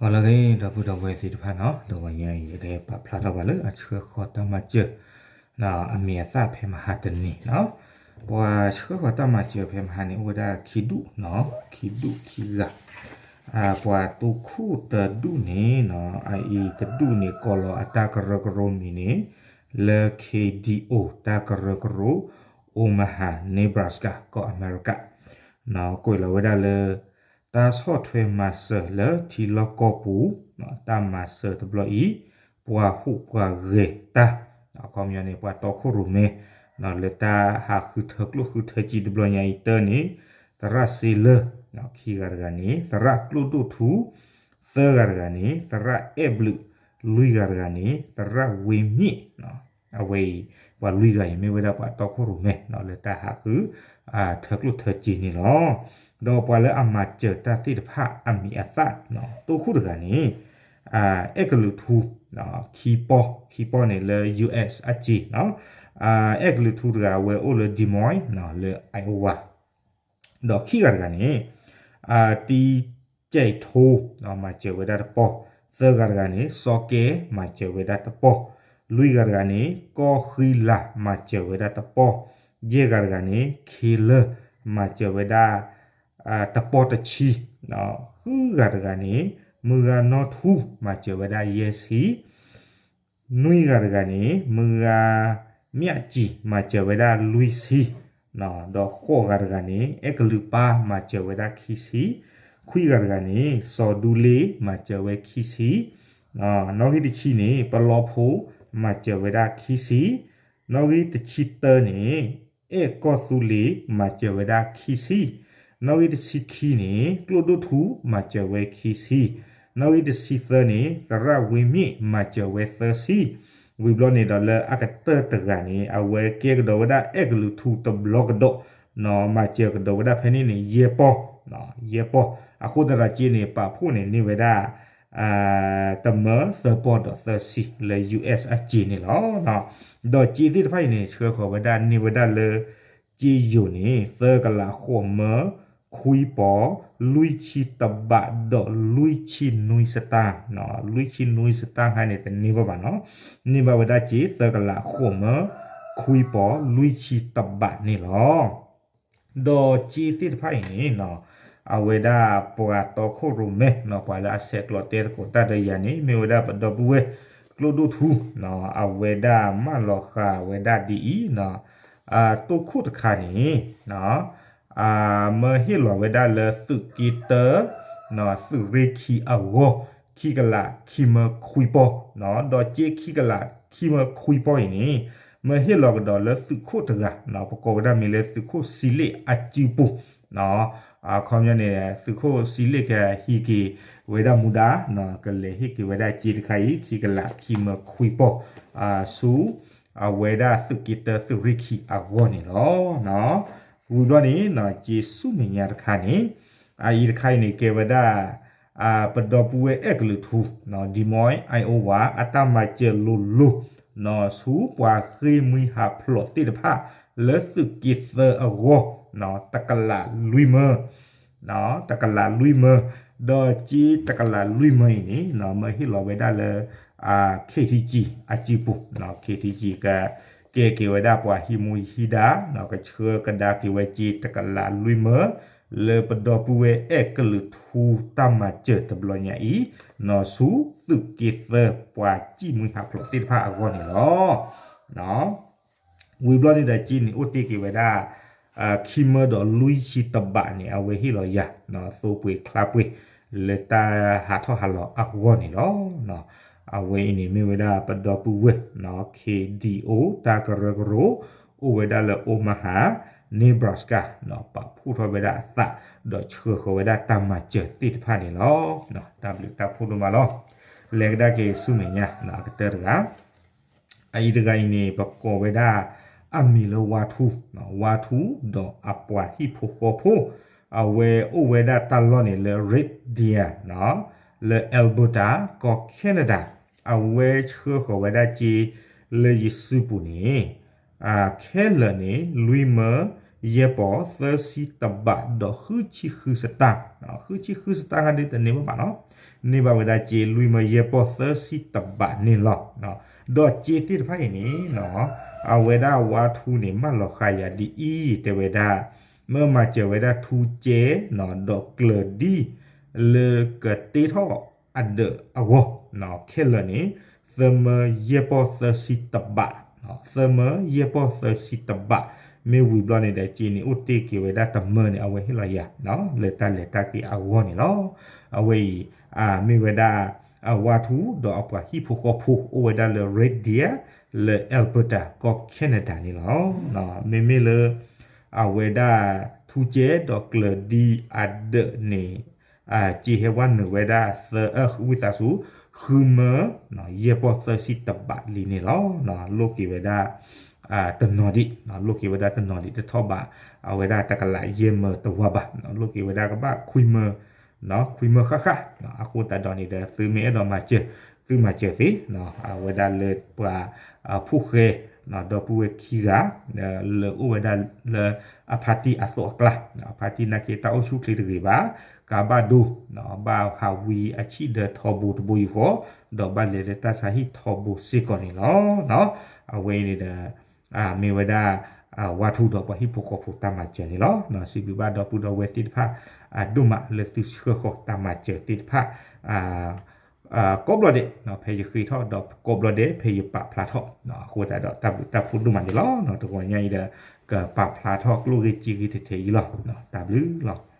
အိၣ်လၢဂ့ၤ ဒီပုၢ်ဒီဝဲၢ်သ့ၣ်တဖၣ်နီၤ, တဂီၤညါအံၤ ယကဟဲပာ်ဖျါထီၣ်ဘၣ်လၢအဆှၢဃီၤတၢ်မၤစၢၤ အမ့ၢ်အသၣ်ဖဲမဟါတနံၤနီၤ. ပှၤဆှၢဃီၤတၢ်မၤစၢၤဖဲမဟါန့ၣ် အိၣ်ဝဲဒၣ်ခံဒူၣ်နီၤ, ခံဒူၣ်ခံဂၤ. ပှၤတိခိၣ်တဒူၣ်န့ၣ်နီၤ, အအံၤတဒူၣ်န့ၣ် ကိးလီၤအတၢ်ကရၢကရိမံၤန့ၣ် လၢ K D O တၢ်ကရၢကရိ Omaha Nebraska ကီၢ်အမဲရကၤ ကွဲးလီၤဝဲဒၣ်လၢ တၢ်ဆီၣ်ထွဲမၤစၢၤလၢထံလီၢ်ကီၢ်ပူၤ, တၢ်မၤစၢၤတဘျီအံၤ ပှၤဟူးပှၤဂဲၤတၢ်, အခီပညီန့ၣ် ပှၤတီခိၣ်ရိၣ်မဲ လၢတၢ်ဟးဃုထၢကျိၣ်ဃုထၢစ့တဘျီညါအံၤတၢန့ၣ် သရၣ်စ့လၢ ခံဂၤတဂၤန့ၣ် သရၣ်ကျိၣ်ဒိၣ်ထူ, သၢဂၤတဂၤန့ၣ် သရၣ်အဲၣ်ဘျုး, လွံၢ်ဂၤတဂၤန့ၣ် သရၣ်ဝ့မ့ၣ် အဝဲအံၤ ပှၤလွံၢ်ဂၤအံၤ မ့ၢ်ဝဲဒၣ်ပှၤတီခိၣ်ရိၣ်မဲ လၢတၢ်ဟးဃု ထၢကျိၣ်ထၢစ့န့ၣ်လီၤ. ဒီးပှၤလၢအမၤစၢၤတၢ်သ့ၣ်တဖၣ်အမံၤအသၣ်, တိခိၣ်တဂၤန့ၣ် အဲၣ်ကလုာ်ထူ, ခံပီၢ်, ခံပီၢ်န့ၣ်လၢ U S အစ့, အဲၣ်ကလုာ်ထူတဂၤ အဝဲအိၣ်လၢ Des Moines လၢ Iowa ဒီးခံဂၤတဂၤန့ၣ် တံကဲးထိ မၤစၢၤဝဲဒၣ်တပီၢ်, သၢဂၤတဂၤန့ၣ် စီၤကဲ မၤစၢၤဝဲဒၣ်တပီၢ်, လွံၢ်ဂၤတဂၤန့ၣ် ကီၢ်ဃံလၤ မၤစၢၤဝဲဒၣ်တပီၢ်, ယဲၢ်ဂၤတဂၤန့ၣ် ခ့လၢ မၤစၢၤဝဲဒၣ် တပီၢ်တဆံ, ဃုဂၤတဂၤန့ၣ် မုၢ်ဂၤနီၢ်ထူ မၤစၢၤဝဲဒၣ်ယဲၢ်ဆံ နွံဂၤတဂၤန့ၣ် မုၢ်ဂၤမၠးစံၤ မၤစၢၤဝဲဒၣ်လွံၢ်ဆံ, ဒီးဃိးဂၤတဂၤန့ၣ် အဲၣ်ကလုာ်ပၢ် မၤစၢၤဝဲဒၣ်ခံဆံ, ခွံဂၤတဂၤန့ၣ် စီၤဒူလ့ မၤစၢၤဝဲခံဆံ, နီၣ်ဂံၢ်တဆံန့ၣ် ပလီဖိ မၤစၢၤဝဲဒၣ်ခံဆံ, နီၣ်ဂံၢ်တဆံတၢန့ၣ် အဲၣ်ကီၢ်သူလ့ၤ မၤစၢၤဝဲဒၣ်ခံဆံ, နီၣ်ဂံၢ်တဆံခံန့ၣ် ကျိၣ်ဒိၣ်ထူ မၤစၢၤဝဲခံဆံ, နီၣ်ဂံၢ်တဆံသၢန့ၣ် သရၣ်ဝ့မ့ၣ် မၤစၢၤဝဲသၢဆံ, ဝံၤဘျီန့ၣ်ဒီးလၢအကတၢၢ်တဂၤန့ၣ် အဝဲကဲကဒီးဝဲဒၣ်အဲၣ်ကလုာ်ထူတဘျီကဒီး, မၤစၢၤကဒီးဝဲဒၣ်ဖဲန့ၣ်န့ၣ် ယဲၢ်ပီၢ်, ယဲၢ်ပီၢ်, အဃိသတးဒီးစ့န့ၣ် ပာ်ဖှိၣ်န့ၣ်န့ၢ်ဝဲဒၣ် တမၢသၢပီၢ်ဒီးသၢဆံလၢ U S အစ့န့ၣ်လီၤ. ဒီးစ့သ့ၣ်တဖၣ်အံၤန့ၣ် ဆှၢဃီၤဝဲဒၣ်န့ၢ်ဝဲဒၣ်လၢ စ့ယိၤန့ၣ် သၢကလးဃိးမၢ ခွံပီၢ် လွံၢ်ဆံတဘး ဒီးလွံၢ်ဆံနွံစတၢၢ်, လွံၢ်ဆံနွံစတၢၢ်ခါန့ၣ် တန့ၢ်ဘၣ်ဘၣ်နီၤ, န့ၢ်ဘၣ်ဝဲဒၣ်စ့ သၢကလးဃိးမၢ ခွံပီၢ် လွံၢ်ဆံတဘးန့ၣ်လီၤ. ဒီးစ့သ့ၣ်တဖၣ်အံၤန့ၣ် အဝဲဒၣ်ပှၤတီခိၣ်ရိၣ်မဲ ပှၤလၢအဆဲးကျိးတဲသကိးတၢ်ဒီးယၤန့ၣ် မ့ၢ်ဝဲဒၣ်ပဒီပုၢ်ဝဲၢ် ကျိၣ်ဒိၣ်ထူ, အဝဲဒၣ်မၢလီၤဃာ်ဝဲဒၣ်ဒ်အံၤ, တိခိၣ်တခါန့ၣ် မၢဟ့ၣ်လီၤဝဲဒၣ်လၢသုးက့တၢ သုးရ့ၣ်ခံအဂီၢ် ခံကလးခံမၢခွံပီၢ်, ဒီးစ့ခံကလးခံမၢခွံပီၢ်အံၤန့ၣ် မၢဟ့ၣ်လီၤကဒီးလၢသုးခိၣ်တဂၤ, ပကိးဝဲဒၣ်မ့ၢ်လၢသုးခိၣ်စံလ့ၣ်အစုပူၤ, အခီပညီန့ၣ် သုးခိၣ်စံလ့ၣ်ကဟံးက့ၤဝဲဒၣ်မူဒါ, ကလဲၤဟ့ၣ်က့ၤဝဲဒၣ်စ့တခါအံၤ ခံကလးခံမၢခွံပီၢ် ဆူ အဝဲဒၣ်သုးက့တၢသုးရ့ၣ်ခံအဂီၢ်န့ၣ်လီၤ. ဝံၤဘျီန့ၣ် စ့ဆူမဲာ်ညါတခါန့ၣ် အအံၤတခါအံၤန့ၣ် ကဲဝဲဒၣ် ပဒီပုၢ်ဝဲၢ်အဲၣ်ကလုာ်ထူ Des Moines Iowa အတၢ်မၤစၢၤလိၤလိၤ ဆူပှၤဃ့ၢ်မှံဟးဖျိးသ့ၣ်တဖၣ် လၢသုးက့သၢအဂီၢ် တကလးလွံၢ်မၢ တကလးလွံၢ်မၢ, ဒီးစ့တကလးလွံၢ်မၢအံၤန့ၣ် မၢဟ့ၣ်လီၤဝဲဒၣ်လၢ K T G အစုပူၤ, K T G က ကဲက့ၤဝဲဒၣ်ပှၤဟံးမူဟံးဒါ, ကဆှၢကဒါက့ၤဝဲစ့တကလးလွံၢ်မၢ လၢပဒီပုၢ်ဝဲၢ်အဲၣ်ကလုာ်ထူတၢ်မၤစၢၤတဘျီညါအံၤ, ဆူသုးက့သၢပှၤဃ့ၢ်မှံဟးဖျိးသ့ၣ်တဖၣ်အဂီၢ်န့ၣ်လီၤ. ဝံၤဘျီန့ၣ်ဒီးစ့န့ၣ်အိၣ်တ့ၢ်က့ၤဝဲဒၣ် ခံမၢဒီးလွံၢ်ဆံတဘးန့ၣ် အဝဲဟ့ၣ်လီၤယၤ သိပှ့ၤချါပှ့ၤ လၢတၢ်ဟးထီၣ်ဟးလီၤအဂီၢ်န့ၣ်လီၤ. အဝဲအံၤန့ၣ်မ့ၢ်ဝဲဒၣ်ပဒီပုၢ်ဝဲၢ် K D O တၢ်ကရၢကရိ အိၣ်ဝဲဒၣ်လၢ Omaha Nebraska ပာ်ဖှိၣ်ထီၣ်ဝဲဒၣ်အသး ဒီးဆှၢဃီၤဝဲဒၣ်တၢ်မၤစၢၤသ့ၣ်တဖၣ်န့ၣ်လီၤ. တၢ်ဘျုးတၢ်ဖှိၣ်ဒိၣ်မးလီၤ. လဲၤကဒါက့ၤဆူမဲာ်ညါ အကတၢၢ်တဂၤ အအံၤတဂၤအံၤန့ၣ် ပကိးဝဲဒၣ် အမံၤလၢဝါထူ, ဝါထူဒီးအပှၤဟံၣ်ဖိဃီဖိ, အဝဲအိၣ်ဝဲဒၣ်တၢ်လီၢ်န့ၣ်လၢ Red Deer လၢ Alberta ကီၢ် Canada, အဝဲဆှၢဃီၤဝဲဒၣ်စ့လၢယစုပူၤန့ၣ် ခဲလၢာ်န့ၣ် လွံၢ်မၢ ယဲၢ်ပီၢ်သၢဆံတဘးဒီးဃုဆံဃုစတၢ်, ဃုဆံဃုစတၢ်ခါဒ်တန့ၢ်ဘၣ်ဘၣ်နီၤ, န့ၢ်ဘၣ်ဝဲဒၣ်စ့လွံၢ်မၢယဲၢ်ပီၢ်သၢဆံတဘးန့ၣ်လီၤ. ဒီးစ့သ့ၣ်တဖၣ်အံၤန့ၣ် အဝဲဒၣ်ဝါထူန့ၣ် မၢလီၤဃာ်ယၤဒ်အံၤ တဲဝဲဒၣ် မၢမၤစၢၤဝဲဒၣ်ထူကဲ ဒီးကျၢၤဒံ လၢကတ့ထီၣ်အဒၢးအဂီၢ် ခဲလၢာ်န့ၣ် သၢမၢယဲၢ်ပီၢ်သၢဆံတဘး, သၢမၢယဲၢ်ပီၢ်သၢဆံတဘး, မ့ၢ်ဝံၤဘျီန့ၣ်ဒီး စ့န့ၣ်အိၣ်တ့ၢ်က့ၤဝဲဒၣ်တမၢန့ၣ် အဝဲဟ့ၣ်လီၤယၤ လၢတၢ်လဲၤတၢ်က့ၤအဂီၢ်န့ၣ်လီၤ. အဝဲအံၤ မ့ၢ်ဝဲဒၣ် ဝါထူဒီးအပှၤဟံၣ်ဖိဃီဖိ အိၣ်ဝဲဒၣ်လၢ Red Deer လၢ Alberta ကီၢ် Canada န့ၣ်လီၤ. မ့မ့ၢ်လၢ အဝဲဒၣ်ထူကဲဒီးကျၢၤဒံအဒၢးန့ၣ် စ့ဟဲဝဲနုာ်ဝဲဒၣ် ဝံသးစူၤ ဃုမၢ ယဲၢ်ပီၢ်သၢဆံတဘးလံန့ၣ်လီၤ. လိၣ်က့ၤဝဲဒၣ် တနီၤဒံး, လိၣ်က့ၤဝဲဒၣ်တနီၤဒံး တထီၣ်ဘး အဝဲဒၣ်တကလးယဲၢ်မၢတဝၢဘၣ်, လိၣ်က့ၤဝဲဒၣ်ကဘၣ်ခွံမၢ ခွံမၢဃၣ်ဃၣ်, အဃိသတးဒီးန့ၣ်ဒီး သုမ့ၢ်အဲၣ်ဒိးမၤစၢၤ သုမၤစၢၤသ့, အဝဲဒၣ်လၢပှၤ ဖိၣ်ဃဲ ဒီပုၢ်ဝဲၢ်ခံဂၤ လၢအိၣ်ဝဲဒၣ်လၢအဖါတံၢ်အသိးအကျါ, အဖါတံၢ်နာ်က့တၢ်အိၣ်ဆူၣ်ချ့တဂ့ၤဘၣ်, ကါဘၣ်ဒိ ဘၣ်ဟးဝံအဆံၣ်ဒၢထီဘိတဘိယူၢ်ဃီ, ဒီးဘၣ်လဲၤလၢတၢ်ဆါဟံၣ်ထီဘိစ့ၢ်ကီးန့ၣ်လီၤ. အဝဲအံၤန့ၣ်ဒီး မ့ၢ်ဝဲဒၣ် ဝါထူဒီးပှၤဟံၣ်ဖိဃီဖိတၢ်မၤစၢၤန့ၣ်လီၤ. စံးဘျုးဘၣ်ဒီပုၢ်ဒီဝဲၢ်သ့ၣ်တဖၣ် ဒိၣ်မးလၢသုဆှၢဃီၤတၢ်မၤစၢၤသ့ၣ်တဖၣ် ကိးဘျီဒဲး ဖဲယဃ့ထီၣ်ဒီးကိးဘျီဒဲး ဖဲယပာ်ဖျါထီၣ် အဃိသတးဒီးတၢ်ဘျုးတၢ်ဖှိၣ်ဒိၣ်မးန့ၣ်လီၤ. တဂီၤညါအံၤဒီး ကပာ်ဖျါထီၣ်ကျိၣ်ဂ့ၤစ့ဂ့ၤထဲထဲအံၤလီၤ. တၢ်ဘျုးလီၤ.